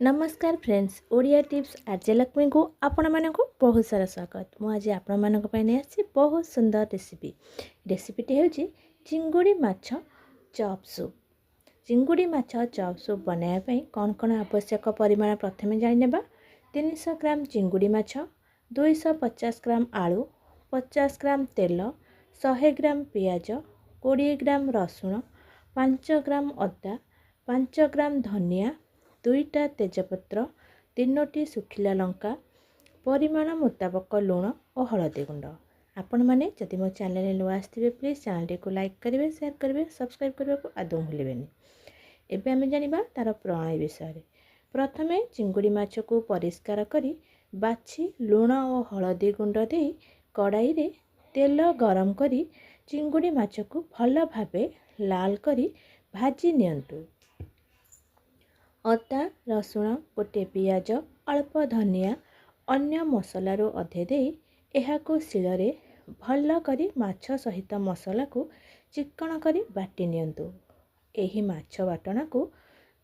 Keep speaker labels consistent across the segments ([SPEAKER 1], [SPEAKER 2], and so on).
[SPEAKER 1] ନମସ୍କାର friends, Odia tips ଆର୍ଯ୍ୟଲକ୍ଷ୍ମୀକୁ ଆପଣମାନଙ୍କୁ ବହୁତ ସାରା ସ୍ୱାଗତ। ମୁଁ ଆଜି ଆପଣମାନଙ୍କ ପାଇଁ ନେଇ ଆସିଛି ବହୁତ ସୁନ୍ଦର ରେସିପି। ରେସିପିଟି ହେଉଛି ଚିଙ୍ଗୁଡ଼ି ମାଛ ଚପ୍ ସୁପ୍। ଚିଙ୍ଗୁଡ଼ି ମାଛ ଚପ୍ ସୁପ୍ ବନାଇବା ପାଇଁ କ'ଣ କ'ଣ ଆବଶ୍ୟକ ପରିମାଣ ପ୍ରଥମେ ଜାଣିନେବା। 300 ଗ୍ରାମ ଚିଙ୍ଗୁଡ଼ି ମାଛ, 250 ଗ୍ରାମ ଆଳୁ, 50 ଗ୍ରାମ ତେଲ, 100 ଗ୍ରାମ ପିଆଜ, 20 ଗ୍ରାମ ରସୁଣ, 5 ଗ୍ରାମ ଅଦା, 5 ଗ୍ରାମ ଧନିଆ, 2ଟା ତେଜପତ୍ର, 3ଟି ଶୁଖିଲା ଲଙ୍କା, ପରିମାଣ ମୁତାବକ ଲୁଣ ଓ ହଳଦୀ ଗୁଣ୍ଡ। ଆପଣମାନେ ଯଦି ମୋ ଚ୍ୟାନେଲରେ ନୂଆ ଆସିଥିବେ, ପ୍ଲିଜ୍ ଚ୍ୟାନେଲଟିକୁ ଲାଇକ୍ କରିବେ, ସେୟାର କରିବେ, ସବସ୍କ୍ରାଇବ୍ କରିବାକୁ ଆଦୌ ଭୁଲିବେନି। ଏବେ ଆମେ ଜାଣିବା ତା'ର ପ୍ରଣାଳୀ ବିଷୟରେ। ପ୍ରଥମେ ଚିଙ୍ଗୁଡ଼ି ମାଛକୁ ପରିଷ୍କାର କରି ବାଛି ଲୁଣ ଓ ହଳଦୀ ଗୁଣ୍ଡ ଦେଇ କଡ଼ାଇରେ ତେଲ ଗରମ କରି ଚିଙ୍ଗୁଡ଼ି ମାଛକୁ ଭଲ ଭାବେ ଲାଲ କରି ଭାଜି ନିଅନ୍ତୁ। ଅଦା, ରସୁଣ, ଗୋଟିଏ ପିଆଜ, ଅଳ୍ପ ଧନିଆ, ଅନ୍ୟ ମସଲାରୁ ଅଧେ ଦେଇ ଏହାକୁ ଶିଳରେ ଭଲ କରି ମାଛ ସହିତ ମସଲାକୁ ଚିକ୍କଣ କରି ବାଟି ନିଅନ୍ତୁ। ଏହି ମାଛ ବାଟଣାକୁ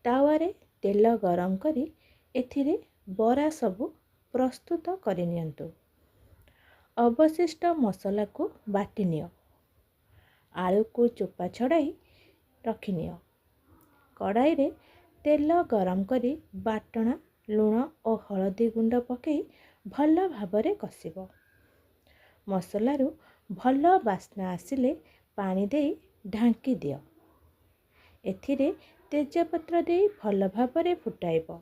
[SPEAKER 1] ତାୱାରେ ତେଲ ଗରମ କରି ଏଥିରେ ବରା ସବୁ ପ୍ରସ୍ତୁତ କରିନିଅନ୍ତୁ। ଅବଶିଷ୍ଟ ମସଲାକୁ ବାଟି ନିଅ। ଆଳୁକୁ ଚୋପା ଛଡ଼ାଇ ରଖିନିଅ। କଡ଼ାଇରେ ତେଲ ଗରମ କରି ବାଟଣା, ଲୁଣ ଓ ହଳଦୀ ଗୁଣ୍ଡ ପକାଇ ଭଲ ଭାବରେ କଷିବ। ମସଲାରୁ ଭଲ ବାସ୍ନା ଆସିଲେ ପାଣି ଦେଇ ଢାଙ୍କି ଦିଅ। ଏଥିରେ ତେଜପତ୍ର ଦେଇ ଭଲ ଭାବରେ ଫୁଟାଇବ।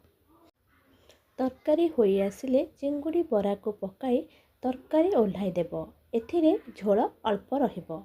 [SPEAKER 1] ତରକାରୀ ହୋଇ ଆସିଲେ ଚିଙ୍ଗୁଡ଼ି ବରାକୁ ପକାଇ ତରକାରୀ ଓହ୍ଲାଇ ଦେବ। ଏଥିରେ ଝୋଳ ଅଳ୍ପ ରହିବ।